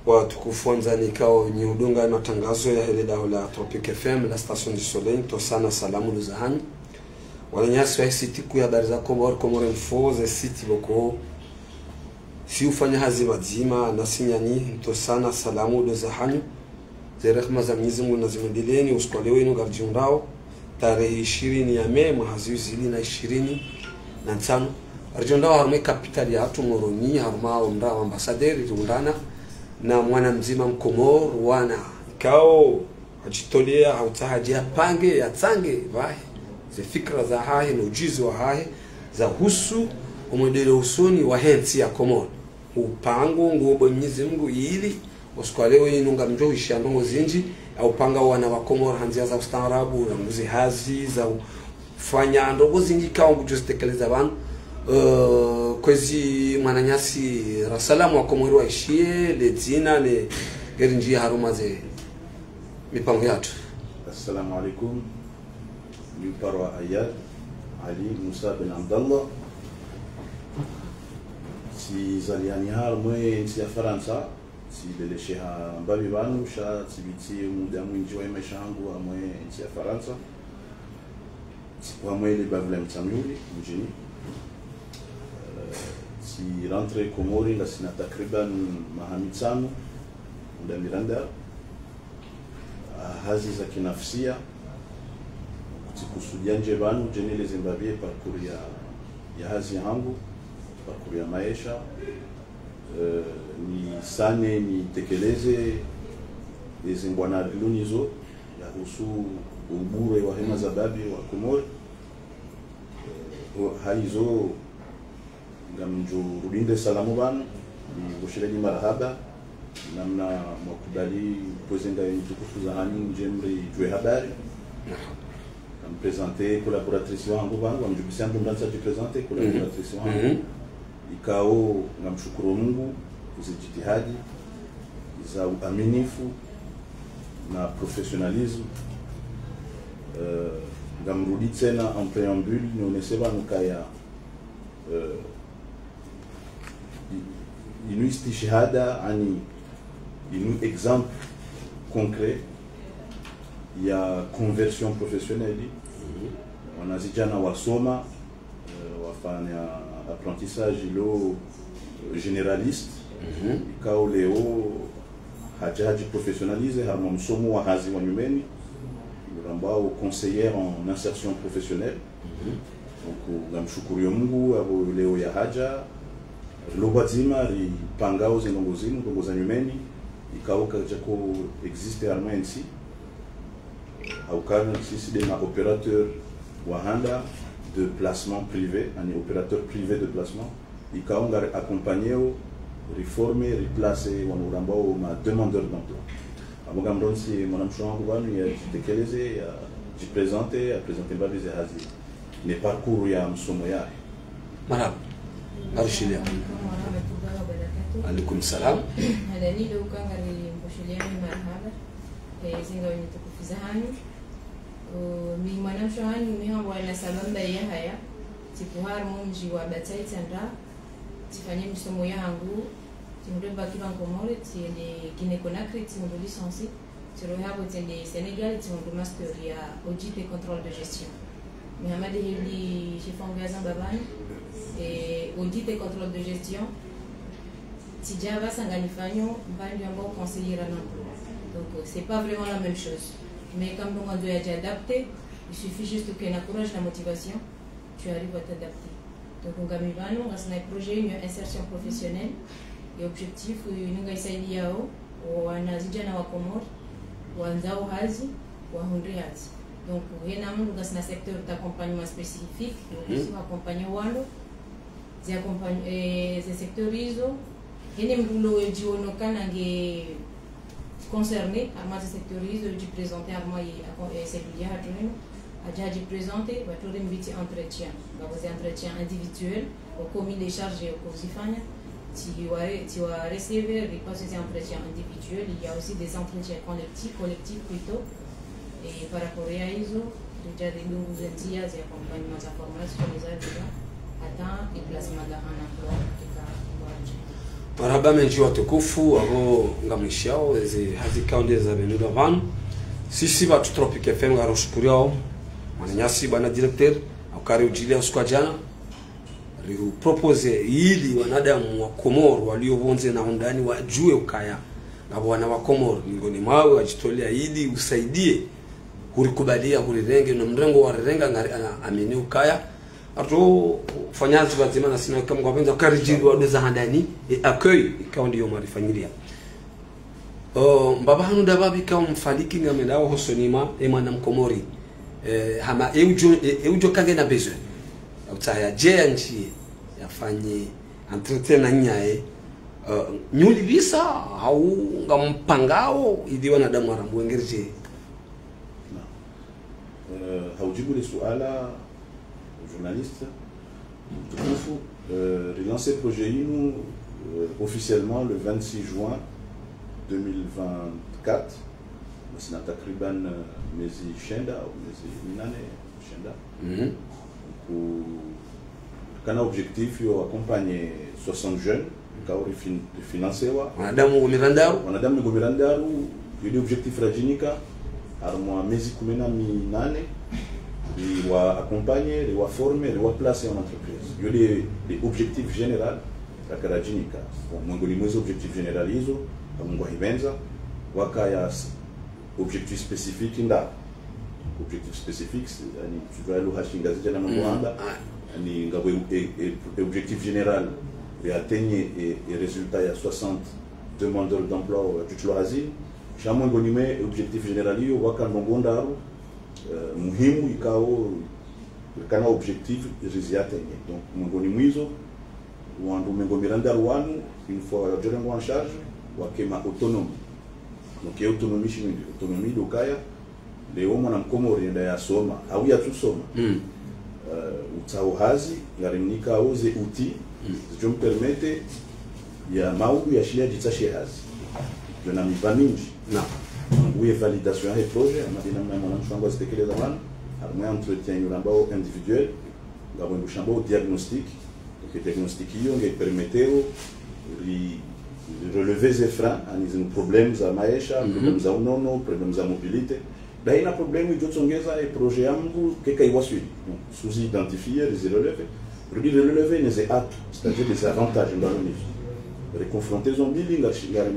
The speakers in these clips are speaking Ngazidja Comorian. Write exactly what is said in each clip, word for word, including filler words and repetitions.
Watukufu wandzani ikao nyi udunga matangazo yahe le daho la Tropic F M, la station du soleil, ntsohusana salamu ndo zahanyu. Wananyasi wahe site kuu ya habari za Komori, Comores Info, ze site boko, si ufanya hazi pvadzima, nasi nyanyi, ntsohusana salamu ndo zahanyu. Ze rehema za Mwenyezi Mungu nazimwendeleeni, usiku wa leo inu ngaridjihundrao, tarehi ishirini ya Mei, mwaha zihwi zili na ishirini na ntsanu. Ngaridjihundrao harumwa ye kapitali yahatru Moroni, harumwa omdra wa ambassadeur, riundana na mwana mdzima Mkomori, wana ikao hadjitolea, hautsaha hadje yapange, yatsange pvahe ze fikira zahahe, no ujuzi wahahe, zahusu omwendeleo usoni wahe ntsi ya Komori. Upango nguomba Mwenyezi Mungu ili usiku wa leo inu ngamdjo hwishiya ndrongoo zindji, ya upanga wana wa Komori ha ndziya za ustaarabu, rangu ze hazi, za ufanya ndrongoo zindji ikao ngudjo zitekeleza pvanu. Eh, kwezi mwananyasi, rasalamu wa Komori waishiye, le dzina, ne ngeri ndjiya harumwa ze mipango yahatru. Assalamu alaikum. Mi uparwa Ayad Ali Musa bin Abdallah. Tsizaliwa ni harumwa ye ntsi ya Farantsa, tsilelesheha mbapvi pvanu, sha tsipviri muda mwindji wa ye maesha yahangu harumwa ye ntsi ya Farantsa. Tsikao harumwa le bavu la Mitsamihuli, mdjini. Eh, tsirentre Komori ngasina takriban maha mitsanu, muda miranda. Ah, hazi za kinafsia, tsikusudia ndje pvanu, ndje nieleze mbapvi ye parcours ya, ya hazi yahangu, parcours ya maesha, eh, nisane, nitekeleze, eze ngwana rilo nazo, yahusu ubure wahe mazababi wa Komori. Eh, o, haizo, ngamdjo rudi nde salamu pvanu, nipvosheleni marahaba, namna mwakubali pvweze ngayo ntukufu zahanyu ndje mridjuwe habari. Ngamprésenter collaboratrice wahangu pvanu, ngamdjubisa ndro mrantsa djiprésenter collaboratrice wahangu. Mhm. Ikao ngamshukuru Mungu, ze jitihadi, za uaminifu, na professionnalisme. Eh, ngamrudi tsena en préambule, nionese pvanu kaya eh, i-, inu istishhada, ani inu exemple concret ya conversion professionnelle. Mhm. Wanazidjana wasoma, eh, wafanya apprentissage lo généraliste. Mhm. Ikao leo hadja hadjiprofessionnaliser harumwa msomo wa hazi wa nyumeni, urambwao conseillère en insertion professionnelle. Mhm. Donc, ngamshukuru yo Mungu, apvo leo yahadja, rilo pvwadzima, ripangao ze ndrongoo zinu, ndrongoo za nyumeni, ikao kazidjaka exister harumwa ye ntsi. Hauka sisi nde ma opérateur wa handa de placement privé, ani opérateur privé de placement, ikao ngari accompagnéo, riforme, riplace, wanu urambwao ma demandeur d'emploi. Apvo ngamrantsi mwanamshe wahangu pvanu yadjitekeleze, yadjiprésenter, yaprésenter mbapvi ze hazi, ne parcours ya msomo yahe. Marahaba. Arshiliya. Alaikum salam. Halani leo uka ngari mpvosheleani marahaba. Eh, zinga wenye tukufu zahanyu. Uh, mi mwanamshe wahanyu, mi hambwa Nasaba Mbaye Yahaya. Tsikaa harumwa mdji wa Bataille Tsandra. Tsifanye misomo yahangu. Tsimdru baki pvanu Komori, tsiende Guinée Conakry, tsimdru licence. Tsirohe hapvo tsiende Sénégal, tsimdru master ya audit et contrôle de gestion. Mi hama nde heli chef wangu yazamba pvanu, eh, audit et contrôle de gestion. Tsidja pvasa nganifanyo mbapvi ambao conseillère en emploi. Donc, euh, c'est pas vraiment la même chose. Mais comme on doit s'adapter, il suffit juste que na courage, la motivation, tu arrives à t'adapter. Donc, ngami pvanu, ngasina projet inu ya insertion professionnelle. Ye objectif, inu ngaisaidiyao wanazidjana wa Komori, wandzao hazi, wahundre hazi. Donc, hena mndru ngasina secteur d'accompagnement spécifique, donc, mhm, si accompagner wandru, zi accompagne, eh, ze secteur izo. Hena mndru lo djiono kana nge concerné, harumwa ze secteur izo, djiprésenter harumwa ye, eh, cellule yahatru inu, hadja djiprésenter, pvatsu ri mbiti entretien. Ngapvo ze entretien individuel, o comité de charge, o kuzifanya, tsiwa, tsiwa recevoir, ripasse ze entretien individuel, il y a aussi des entretiens collectifs, collectifs plutôt. Et par rapport à izo, déjà des nouveaux outils, des accompagnements, des formations, les aides, hata, et placement dans un emploi, et par rapport à Marahaba mendji watukufu, apvo ngamwishiyao, ezi hazi kaunde za pvendwa pvanu. Sisi pvatsu Tropic F M ngaroshukuriao, mwananyasi bwana directeur, hukaya ridjiliya usiku wa djana. Rihu propose ili wanadamu wa Komori walio pvondze na hondani wadjuwe ukaya ngapvo wana wa Komori, miongoni mwawe wadjitolea ili usaidiye, hurikubaliya, hurirenge, no mrengo warirenga ngari, a, amini ukaya. Hatru fanya hazi pvadzima na sina kama ngwapvendza, karidjiliwa ndo za handani, e accueil, ikao ndiyo mwarifanyiliya. Oh, mbaba hanu ndapvapvi ikao mfaliki ngamendao hosoni mwa, e mwana mkomori. Eh, hama, e udjo, e, e udjo kange na besoin. Utsaha yadje yandjiye, yafanye entretien na nyaye. Eh, nyuli pvisa, hau ngampangao, ili wanadamu warambuwe ngeridje. Naam. Eh, ha udjibu le suala, journaliste, mtukufu, eh, relancer projet yinu, eh, officiellement le vingt-six juin deux mille vingt-quatre. Ngasina takriban, eh, mezi shenda au mezi minane, shenda. Mhm. Ku-, kana objectif yo accompagner soixante jeunes, ikao rifin-, rifinansewa. Wanadamu mengo mirandaru. Wanadamu mengo mirandaru, yo nde objectif radjinika, harumwa mezi kume na minane, riwa accompagner, riwa former, riwa placer en entreprise. Yo nde, nde objectif général, raka radjinika. Bon, mwengoni mwezi objectif général izo, ha Mungu ahipvendza, wakaya s-, objectif spécifique nda. Objectif spécifique, c'est, yani, tu vois, lugha shingazidja na mambo hamba. Ah. Yani, ngapvo e, e, e, e objectif général, ri atteigne e, e résultat ya soixante demandeurs d'emploi wa djutsu la hazi. Sha mwengoni mwe objectif général iyo, waka ndrongoo ndraru, eh, muhimu ikao, kana objectif rizi atteigne. Donc, mwengoni mwizo, wandru mengo mirandaru wanu, une fois wadjorengwa en charge, wake ma autonome. Donc, ye autonomie shinu nde, autonomie ndo ukaya, leo mwana mkomori yenda yasoma, hau yatsusoma. Mm. Eh, utsaho hazi, ngarimnikao ze outils, mm, zidjo mpermettre ya maudu yashiliya djitsahe hazi. Yo na miva mindji. Naam. Uye validation ya he projet, hama dina mna mwana mshango azitekeleza mana, harumwa entretien yo rambao individuel, ngapvo ndo shambao diagnostic, donc, diagnostic iyo nge permettre ri, ri relever ze frein, yani zinu problèmes za maesha, mhm, problèmes za unono, problèmes za mobilité. Dayina problème idjo tsongeza e projet ya mndru keka iwaswili. Donc, suzi identifier, rizi relever. Rudi relever ne ze atouts, c'est-à-dire des avantages, ndo alo nizo. Ri confronter zo mbili, ngari, ngari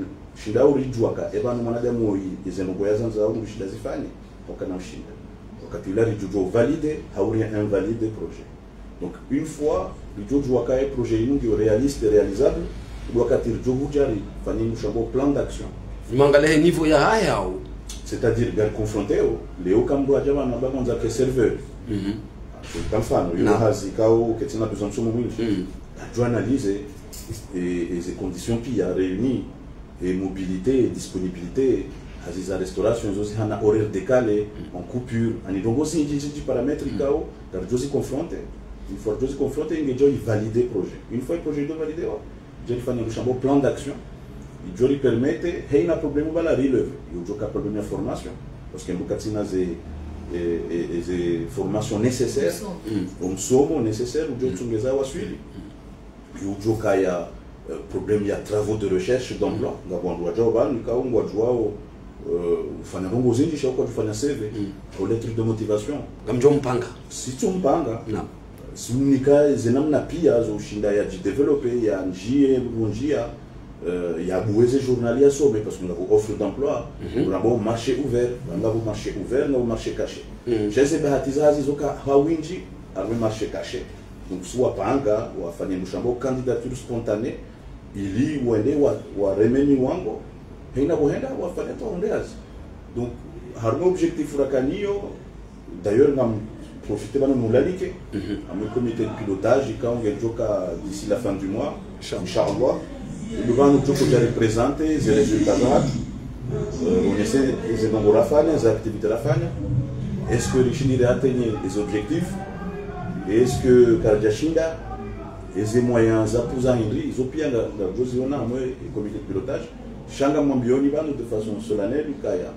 shindao ridjuwa ka, eba no mwanadamu oyi, eze ndrongoo yazandzao, ngu shinda zifanye, wakana ushinda. Wakati ula ridjo djuwa valider, hau ri invalider projet. Donc, une fois, ridjo djuwa ka e projet inu ngiyo réaliste, réalisable, ndo wakati ridjo hudja rifanye mshango plan d'action. Mangale he niveau ya haya au? C'est-à-dire, ngari confronter o, leo ka mndru adja mana ba mwanza ke serveur. Mhm. Kwa mfano, yo, naam, hazi ikao ketsina besoin msomo mwindji. Mhm. Adjo analyser, e, e ze conditions piya réunies, e mobilité, e disponibilité, hazi za restauration, zo zihana horaire décalé, en coupure, yani ndrongoo zindji, zindji paramètres, mm, ikao, ngaridjo zi confronter. Une fois ridjo zi confronter, ngedjo i valider projet. Une fois projet ndo validewa, djo rifanya ndo shambao plan d'action. Idjo ri permettre, heyina problème bala ri lever. Yo djo ka problème ya formation. Parce que mbuka tsina ze, e, e, e ze formation nécessaire. Msomo. Mm. O msomo nécessaire, udjo, mm, tsongeza waswili. Yo udjo kaya, eh, problème ya travaux de recherche d'emploi. Ngapvo wandru wadjao pvanu, ikao ngwadjuwao, eh, ufanya ndrongoo zindji, sha kwadjufanya C V, mm, au lettre de motivation. Ngamdjo mpanga. Sitsu mpanga. Naam. Simnika ze namna piya zo ushinda yadji développer, yandjiye, ndrongoo, eh, yabuwe ze journal yasome, parce que ngapvo offre d'emploi, mhm, ngapvo marché ouvert, ngapvo marché ouvert, ngapvo marché caché. Mhm. Sha ze bahati za hazi zoka ha windji, harumwa marché caché. Donc, si wapanga, wafanye ndo shambao candidature spontanée, ili wende wa, wareme miwango, heyina pvo henda, wafanye hata wonde hazi. Donc, harumwa objectif raka nayo, d'ailleurs, ngam profiter pvanu nulalike, mhm, harumwa comité de pilotage, ikao ngedjo ka d'ici la fin du mois, inshallah. Inshallah. Ndo pvanu djo hudja ri présenter ze résultats zahatru. Euh, on essaie, ze ndrongoo rafanya, ze activités rafanya. Est-ce que rishindi ri atteindre les objectifs? Est-ce que karidja shinda? Eze moyens zapvo za hindri, izo piya nga, ngarijo ziona hamwe e comité de pilotage. Sha ngamwambiyoni pvanu de façon solennelle ukaya,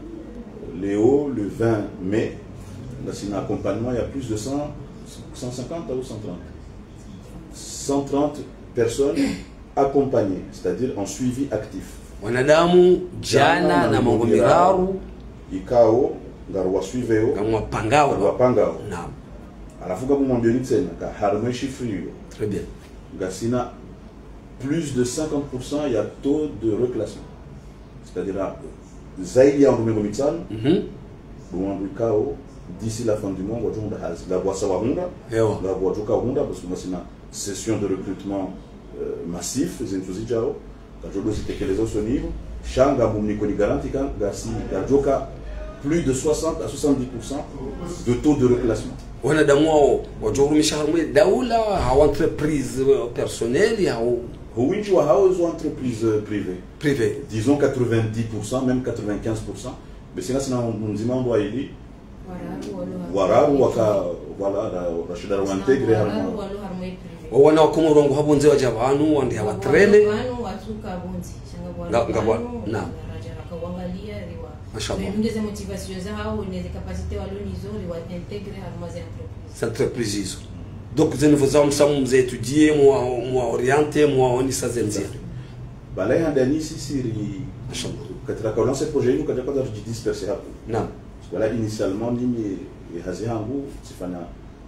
leo, le vingt mai, ngasina accompagnement ya plus de cent, cent cinquante ou cent trente. Cent trente personnes accompagné, c'est-à-dire en suivi actif. Wanadamu djana na mengo miraru. Ikao, ngariwasuiveo. Ngamwapangao. Ngariwapangao. Naam. Halafu ngamumwambioni tsena, ka harumwa chiffre iyo. Très bien. Ngasina plus de cinquante pour cent ya taux de reclassement. C'est-à-dire, ah, zaidi ya wandru mengo mitsanu, mhm, ndo wandru ikao, d'ici la fin du mois, ngwadjo hundra hazi. Ngapvo wasaya wahundra, ewa, ngapvo wadjoka hundra, parce que ngasina session de recrutement, euh, massif, zintsu zidjao, ngadjo ndo zitekeleza usoni iho, sha ngamumnikoni garantie ka, ngasi, ngadjoka plus de soixante à soixante-dix pour cent de taux de reclassement. Wanadamu wao, wadjo urumisha harumwa daula, hau entreprise, euh, personnelle, hau... Ho windji wahao zo entreprise, euh, privée. Privée. Disons quatre-vingt-dix pour cent, même quatre-vingt-quinze pour cent. Mais sina sina mdzima ndo aili. Wararu walo harumwa... Wararu waka, voilà, ra-, Rachida, ra wa intégré harumwa. Wararu walo harumwa privé. Wo wana wa Komoro ngwao hapvondze wadja pvanu, wandru hawatrele. Pvanu, watsuka pvondze. Sha ngapvo... Nga-, ngapvo, pvanu, naam. Radja raka wangalia, riwa... Mashallah. Riwa ndeze motivation zahao, neze capacité walo nazo, riwa intégré harumwa ze entreprise. Ze entreprise izo. Donc, ze niveaux zahao msamu mze étudié, mwa, mwa orienté, mwaonesa ze ndzia. Bala handani sisi ri... Mashallah. Wakati raka lancer projet inu, kadja kwanza ridji disperser hapvo. Naam. Voilà, initialement, mimi, e hazi hangu, tsifanya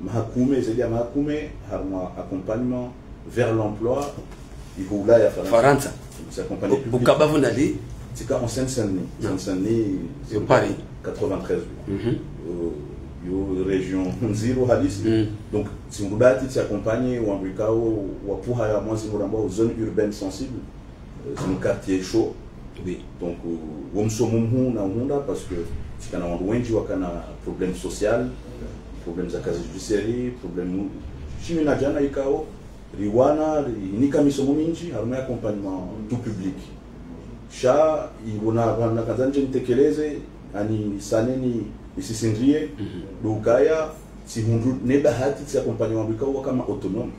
maha kume, zaidi ya maha kume, harumwa accompagnement vers l'emploi, iho Ulaya, Farantsa. Farantsa. C'est accompagné public. Ukaya pvo ndali? Tsika en Seine-Saint-Denis. Naam. Seine-Saint-Denis, yo Paris. Quatre-vingt-treize, oui. Mhm. Euh, yo région ndziro halisi. Mm. Donc, tsihundru bahati tsi accompagner wandru ikao wapvuha ya mwazi muramba aux zones urbaines sensibles. Euh, c'est un quartier chaud. Oui. Donc, euh, wo msomo mhuu nauhundra parce que tsikana wandru wendji wakana problème social, problème za casier judiciaire, problème shimi na djana ikao, riwana, rinika misomo mindji, harumwa accompagnement tout public. Sha, iwona, wana kandza ndje nitekeleze, ani saneni, isisindrie, mhm, ndo ukaya, tsihundru ne bahati tsi accompagner wandru ikao waka ma autonome.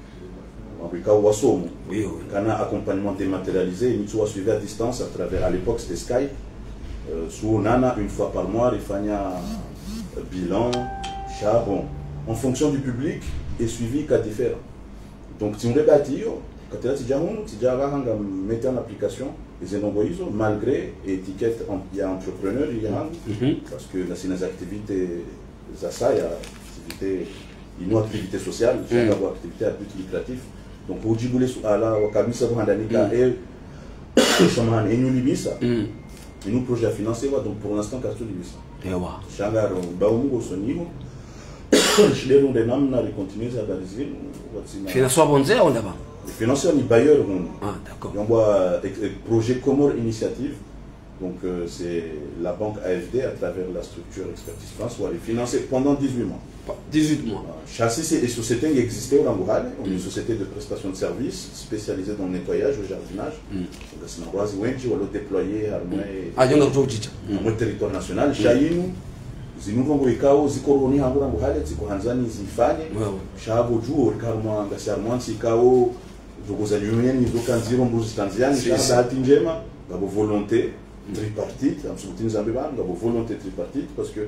Wandru ikao wasomo. Oui, oui. Kana accompagnement dématérialisé, mi tsi wa suivi à distance à travers, à l'époque, c'était Skype. Euh, tsi wonana une fois par mois, rifanya, euh, bilan, sha bon. En fonction du public, e suivi ka différent. Donc, tsihundre bahati iyo, wakati ula tsidja hunu, tsidja raha nga mettre en application, eze ndrongoo izo, malgré étiquette en-, ya entrepreneur, ya hangu, mhm, parce que ngasina ze activités zasaya, activité, inu activité sociale, mm, sha ngapvo activité à but lucratif. Donc, udjibu le suala, wakabisa pvo handani ka, mm, e, samahani, inu libisa, mm, inu projet financé, wa, donc pour l'instant, karitsu libisa. Ewa. Sha ngaromba Mungu usoni iho, shile runde namna ri continuer ze habari zinu, watsina. Financé wa pvondze au ndapvanu? Financé ni bailleur hunu. Ah, d'accord. Yambwa, ex-, ex-, projet Comores Initiative. Donc, euh, c'est la banque A F D à travers la structure Expertise France, wa ri financé pendant dix-huit mois. Pa-, dix-huit mois. Voilà. Sha sisi, e société nge existé o rangu hale, on est une, mm, société de prestation de services spécialisée dans le nettoyage, le jardinage. Mm. Donc, ngasina wazi wendji walo déployé harumwa, mm, ah, yo nga kuto udjidja, mm, harumwa territoire national. Mm. Sha inu, zinu ndrongoo ikao, ziko rohoni hangu rangu hale, tsiko handzani zifanye. Ouais, ouais. Sha pvo djuo, rika harumwa, ngasi harumwa ntsi ikao, ndrongoo za nyumeni, zo ka ndziro, mbuzi tsi ndziani, si, sha si, bahati ndjema, ngapvo volonté, mm, tripartite, ngamsubutini zambe pvanu, ngapvo volonté tripartite, parce que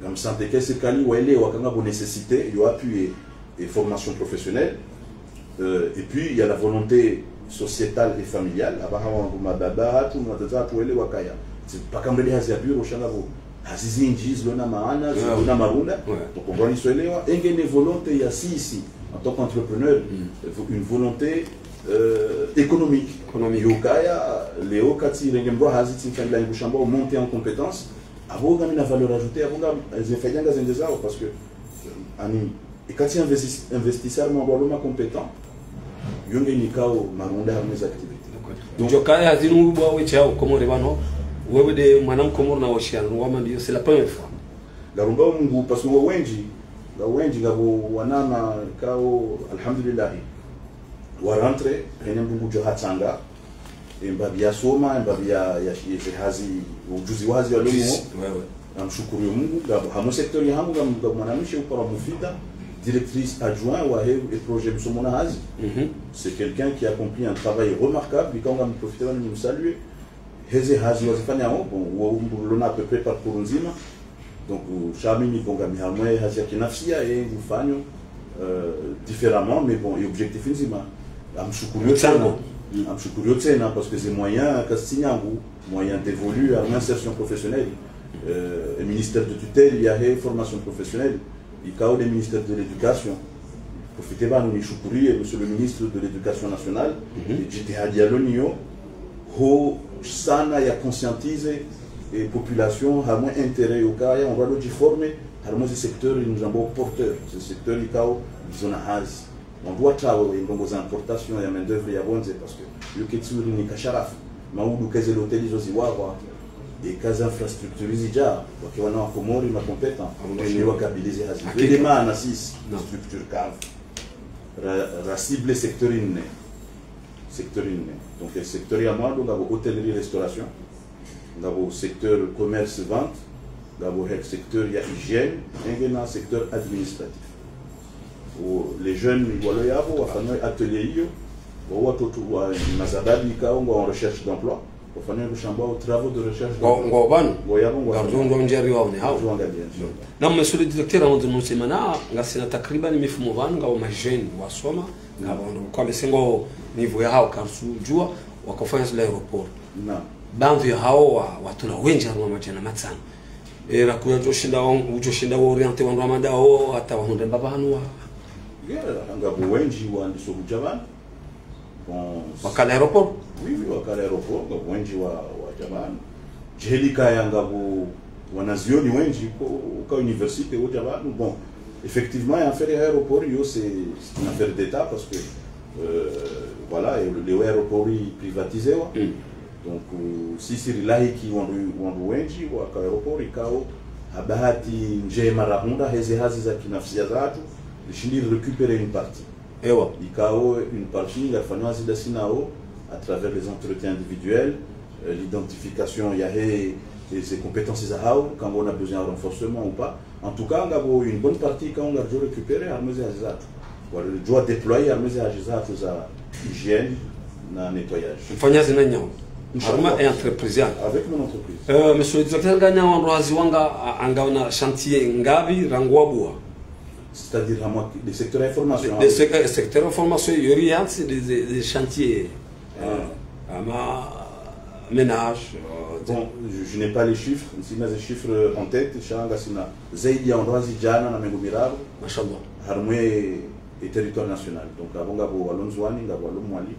ngamsante ke sirikali waelewa ka ngapvo nécessité yo appuyer e formation professionnelle. Euh, et puis, il y a la volonté sociétale et familiale. Apvaha wandru mababa hatru, matata hatru waelewa kaya. Tsi mpaka mrende hazi ya bureau, sha ngapvo hazi zindji, zilo na maana, zilo na marunda. Ouais. Donc, on doit isoelewa. Enge ne volonté ya sisi, en tant qu'entrepreneur, mm, une volonté, euh, économique. Économique. Yo kaya, leo kati renge mdru hazi tsi mfanyila ingu shamba, monter en compétence. Apvo ngamina valeur ajoutée, apvo nga, ze faida ngazendezao, parce que, euh, ani, e kati investis-, investisseur mwa walo ma compétent, yo nge nikao marunda harumwa ze activités. D'accord. Donc, ndjo kaya zinu bwa wetsi hao Komori pvanu, wewe nde mwana Mkomori na washiya, ngwambiyo, c'est la première fois. Ngaromba Mungu, parce que wa wendji, wa wendji ngapvo wananya ikao, alhamdulillah, wa rentré, hene Mungu djo hatsanga, e mbapvi ya soma, e mbapvi ya, ya, ya, ya hazi, ujuzi wa hazi walo nao. Ujuzi, ouais, ouais. Namshukuru yo Mungu, ngapvo, harumwa secteur ya hangu, ngapvo, ngapvo mwanamshe upara Mufida, directrice adjointe wahe e projet Msomo na Hazi. Mhm. C'est quelqu'un qui accomplit un travail remarquable, ikao ngamprofite pvanu nimsaluer. Heze hazi wazifanyao, bon, wo umbu lona à peu près parcours ndzima. Donc, euh, sha mimi, bon, ngami harumwa e hazi ya kinafsia, e ngufanyo, euh, différemment, mais bon, e objectif ndzima. Namshukuru yo tsena. Mtsango. Ngamshukuruo tsena, parce que ze moyens, kazitsi nyangu, moyens dévolus à l'insertion professionnelle, euh, e ministère de tutelle yahe formation professionnelle, ikao nde ministère de l'éducation. Profite pvanu nishukurie monsieur le ministre de l'éducation nationale, e jitihadi yalo nayo, ho sana ya conscientiser e population, harumwa intérêt yo ukaya, wandru wadjo jiformer, harumwa ze secteurs, nous avons porteurs, ze secteurs ikao, zina hazi. Wandru watrawe ndrongoo za importation ya main-d'œuvre ya pvondze, parce que yo ketsi uri ni kasharafu. Maudu keze loteli zo ziwahwa, eka ze infrastructures zidja, wake wana wa Komori ma compétents, washinde wakabili ze hazi. Hakika. Nde maana sisi, structure kavu. Ra, ra cible secteur nne. Secteur nne. Donc, secteur ya mwando, ngapvo hôtellerie-restauration, ngapvo secteur commerce-vente, ngapvo he secteur ya hygiène, enge na secteur administratif. O, les jeunes, walo yapvo, wafanya atelier iyo, wa, watoto wa mazababi ikao ngwao en recherche d'emploi, wafanya kushamba o travaux de recherche d'emploi. Ngwao pvanu? Ngwao yapvo, ngwao. Ngarudjo ndjeri waone hao. Ngarudjo angalia, inshallah. Na monsieur le directeur, awandzo nuse mana, ngasina takriban mifumo pvanu, ngapvo ma jeunes wasoma, ngapvo ndo kwa mesengo niveau yahao karisudjua, wakofanya zila aéroport. Naam. Pvandzu yahao wa, watula wendji harumwa madjana matsanu. Era kuya djoshinda wa, udjoshinda wa orienter wandru wa madao, hata wahundre mbapvi pvanu wa. Yeah, ngapvo wendji wandiso kudja pvanu. Bon, wakala aéroport? Oui, oui, wakala aéroport, ngapvo wendji wa, wadja pvanu. Djeli kaya ngapvo wanazioni wendji, ko, ka université, wadja pvanu. Bon, effectivement, l'affaire ya aéroport, yo, c'est, c'est une affaire d'État parce que, euh, voilà, e le, le aéroport i privatisewa. Mm. Donc, euh, sisi rilahiki wandru, wandru wendji, waka aéroport, ikao, ha bahati ndjema rahundra, heze hazi za kinafsia zatru, rishindi récupérer une partie. Ewa. Ikao, une partie, ngarifanyao hazi dasi nao, à travers les entretiens individuels, euh, l'identification yahe, e ze compétences zahao, quand on a besoin de renforcement ou pas. En tout cas, ngapvo une bonne partie ikao ngaridjo récupérer harumwa ze hazi zatru. Waridjo déployer harumwa ze hazi zatru za hygiène na nettoyage. Mfanya hazi na nyawo. Inshallah. Harumwa e entreprise yanu. Avec mon entreprise. Euh, monsieur le directeur, nganya wandru hazi wanga, a, ngawana chantier ngapvi rangu wabua? C'est-à-dire, harumwa, le secteur information, le hein. Sec-, euh, secteur information, yori yantsi, des, des, des chantiers. Ah. Eh, ama ménage, euh, bon, je, je n'ai pas les chiffres, ntsina ze chiffres en tête, sha ngasina zaidi ya wandru hazi djana na mengo miraru. Mashallah. Harumwa e territoire national. Donc, apvo ngapvo walo Ndzuani, ngapvo walo Mwali.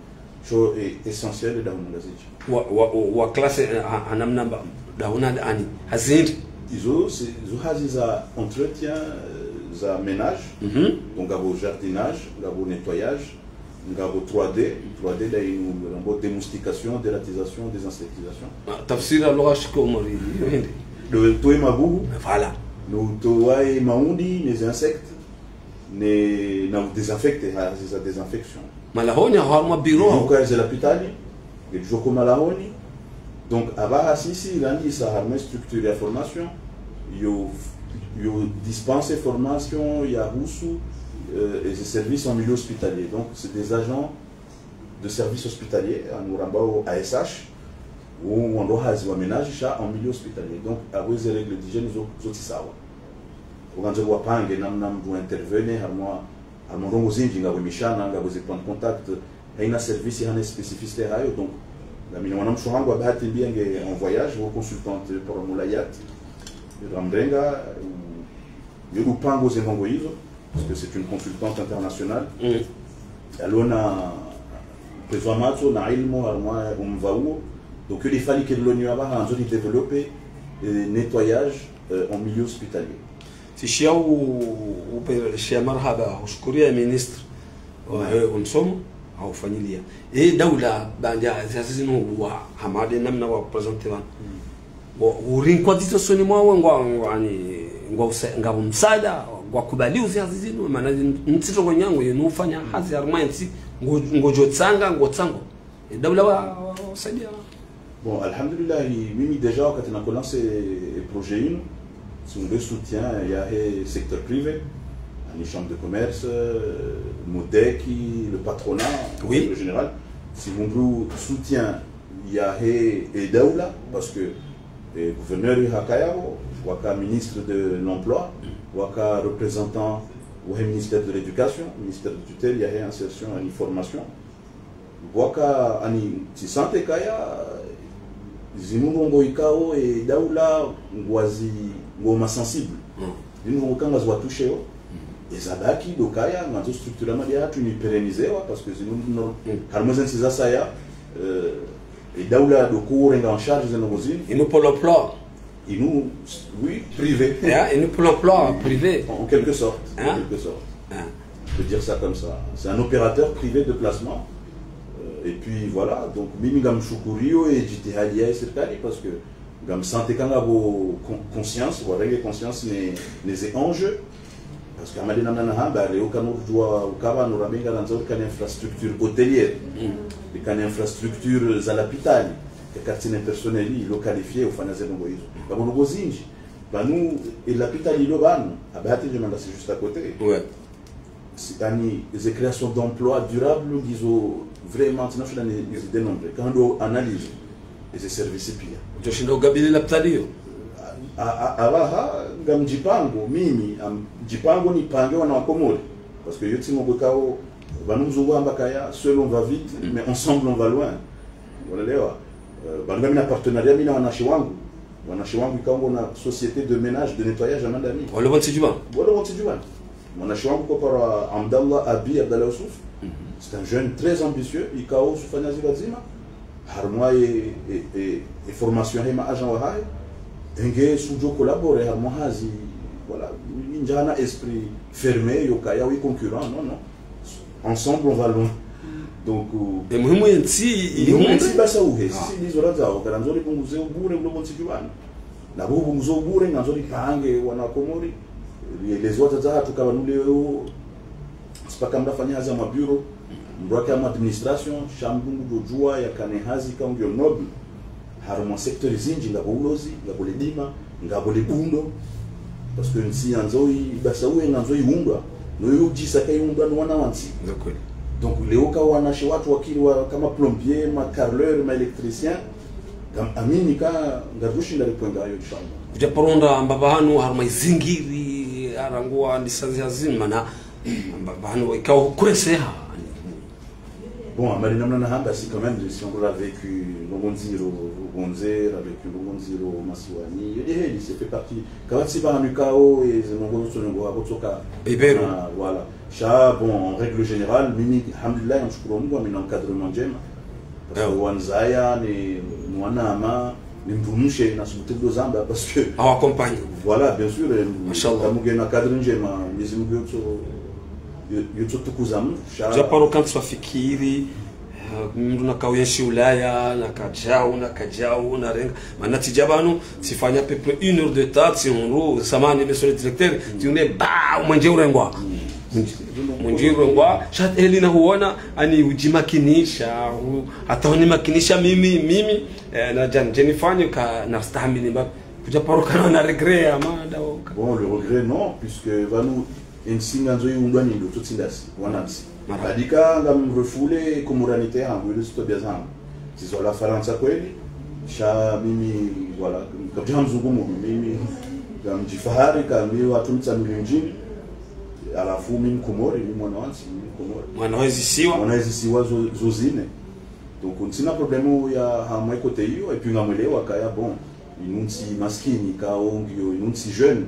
Sho e essentiel dahunu Ngazidja. Wa, wa, wa, wa classe, eh, ha, ha namna mba, dahunu ani, hazi hindri? Izo, c'est, izo hazi za entretien, euh, za ménage. Mhm. Donc, ngapvo jardinage, ngapvo nettoyage, ngapvo trois D, trois D dayinu, ngapvo démoustication, dératisation, désinsectisation. Ah, tafsiri ya lugha shikomori, iyo hindri? Ndo utowa e mabuhu. Voilà. Ndo utowa e maundi, les insectes, ne, na udésinfecter, ha, hazi za désinfection. Malahoni, harumwa bureau. Nduka ze lapitali, nge djoko malahoni. Donc, apvaha sisi, randisa harumwa structure ya formation, yo, yo dispense formation yahusu, euh, e ze services en milieu hospitalier. Donc, c'est des agents de service hospitalier, anu rambao A S H, wo wandru hazi wa ménage sha en milieu hospitalier. Donc, apvo ze règles d'hygiène zo, zo tsi sawa. Ukandzo wapange namna mndru intervenir, harumwa, harumwa ndrongoo zindji, ngapvo mishana, ngapvo ze points de contact, haina service hana spécificité hayo. Donc, ngamina mwana mshe hangu wa bahati mbia nge en voyage, wo consultante pour Moulayat, ramrenga, yo upango ze ndrongoo izo, parce que c'est une consultante internationale. Mm. Yalona pvwadzima matso na ilmu harumwa omva uwo. Donc, yo nde fani ke loni apvaha, ndzo ni développer, euh, nettoyage, euh, en milieu hospitalier. Tsishia u, upe, shia marahaba, ushukuria ministre, ouais, wa, eh, wa msomo, haufanyilia. E daula, baanda, zihazi zinu wa, hama nde namna wa présenter pvanu. Mm. Wo, urinkwa zitso usoni mwawo ngwa, ngwa, ani, ngwa usa-, ngapvo msaada, ngwakubali uzihazi zinu, mana zi-, ntsi trongo nyangu, yinu ufanya hazi harumwa entsi, ngo, ngodjo tsanga, ngo tsango. E daula wa, wa, wa usaidia. Bon, alhamdulillah, mimi déjà wakati nako lancer e projet yinu, tsi unde soutien yahe secteur privé, ani chambre de commerce, euh, MODEC, le patronat, oui, en règle générale, tsi unde soutien yahe e daula, parce que, eh, gouverneur hakaya wo, waka ministre de l'emploi, waka représentant wahe ministère de l'éducation, ministère de tutelle, yahe insertion et formation. Pvwaka ani, tsisante kaya, zinu ndrongoo ikao, e, daula ngwazi, ngoma sensible. Mm. Zinu ndrongoo ka ngazi watouché yo. Mm. Eza baki, ndo kaya, ngazo structure mali yahatru ni pérenniser wa, parce que zinu, no, mm, harimwa ze ntsi zasaya, euh, e daula ndo urenga en charge ze ndrongoo zinu. Inu Pôle emploi. Inu, oui, privé. Hein, inu Pôle emploi privé. En quelque sorte, en quelque sorte. Hein. On peut dire ça comme ça. C'est un opérateur privé de placement. Euh, et puis voilà, donc mimi ngamshukurio e jitihadi ya sirikali parce que ngamsante ka ngapvo con-, conscience, warenge conscience ne, ne ze enjeux. Parce que hama de namna nahamba, leo kanu ujua ukaba nurabenga randzo rikane infrastructure hôtelière, mm, rikane infrastructure za lapitali, ke kartsina personnel ilo qualifié ufanya ze ndrongoo izo. Ngapvo ndrongoo zinji. Pvanu, e lapitali ilo pvanu, Abati je manda c'est juste à côté. Ouais. Si, ani, ze création d'emplois durables, ngizo vraiment, tsina shinda ni, nizi dénombrer. Ka ndo analyse, eze service pia. Utsoshinda ugabili lapitali iyo? A, a, a, apvaha, ngamdjipango, mimi, am, djipango nipange wana wa Komori. Parce que yo tsi mo bwekao, pvanu mzungu hamba kaya, seul on va vite, mm, mais ensemble on va loin. Unaelewa? Euh, pvanu ngamina partenariat, mi na wanashe wangu. Wanashe wangu ikao ngwona société de ménage, de nettoyage à main d'ami. Walo pvo ntsi djuu pvanu? Walo pvo ntsi djuu pvanu. Mwanashe wangu kopara Abdallah Abi, Abdallah Youssouf. Mhm. C'est un jeune très ambitieux, ikao usufanya zi pvadzima. Harimwa e, e, e, e formation yahe ma agent wahahe. Enge sudjo collaborer harimwa hazi, voilà, ndjana esprit fermé, yo kaya wi concurrent, non, non. Ensemble, on va loin. Donc, euh, e muhimu ye ntsi, e muhimu ye ntsi ihundre. Basi uhe, ah, sisi ndizo randzao, ka randzo ripvunguze ubure, ulo pvo ntsi djuu pvanu. Na pvo upvunguze ubure, ngandzo ripange, wana Komori, rieleze wadzadze wahatru ka pvanu leo, sipaka mdru afanya hazi ya ma bureau, mdru ake ya ma administration, sha mdru ngudjo djua yakane hazi ka ngiyo noble. Harimwa secteur zinji, ngapvo ulozi, ngapvo ledima, ngapvo lebundo. Parce que ntsi yandzo i, basi uwe ngandzo iundwa. No yo udjisa ka iundwa no wana wa ntsi. D'accord. Donc, leo ka wanashe wahatru wakiri wa, kama plombier, ma carreleur, ma électricien, ngam amini ka ngarushinda ripvwenga ayo, inshallah. Kudja paro ndo amba pvanu, harimwa izingiri, harangwa ndisazi hazima na, amba pvanu, ikao kureseha. Bon, hama de namna nahamba, si quand même, si on l'a vécu, ndrongoo ndziro, pvondze, l'a vécu, ndrongoo ndziro, masiwani, yo de heli, ça fait partie. Kapvatsi pvahanu ikao, e, ze ndrongoo zo tso ndrongoo, apvo tsoka. Ibero. Ah, voilà. Sha, bon, en règle générale, mimi, alhamdulillah, namshukuru Mungu, ngamina encadrement ndjema. Parce que, ewa, wandzaya, ni, ni wanama, ni mdrumshe, na subutu ndo zamba, parce que, awa accompagne. Voilà, bien sûr, e, mashallah, ka mugena cadre ndjema, Mwenyezi Mungu yotso, yo, yotso tukuza mdru, sha. Djaparo kantsi wafikiri, eh, mdru naka uyenshi Ulaya, naka djau, naka djau, narenga. Mana tsidja pvanu, tsifanya à peu près une heure de temps, tsihundru, samahani, monsieur le directeur, tsihundre, ba, mwenje urengwa. Mwenje, mwenje urengwa, sha heli na huona, ani udjimakinisha, u-, hata unimakinisha mimi, mimi, eh, na djani, djeni fanyo ka, nastahamili mba, kudja paro kana na regret, ama, daoka. Bon, le regret, non, puisque pvanu, e ntsi ngandzo iundwa ni ndo, tsotsi ndasi, wanantsi. Mara. Badika ngam refoule comoralité hangu, ile zitobia zangu. Zizo la Farantsa kweli, sha mimi, voilà, kapvadja mzungu munu, mimi, ngamdjifahari, ka mi wahatru Mitsamihuli mdjini, halafu mi Mkomori, mi mwana wa ntsi, mi Mkomori. Mwana wa ezisiwa. Mwana wa ezisiwa zo, zo zine. Donc, ntsina problème ya hamwe côté iyo, et puis ngamwelewa kaya, bon, inu ntsi maskini, kao ngiyo, inu ntsi jeune.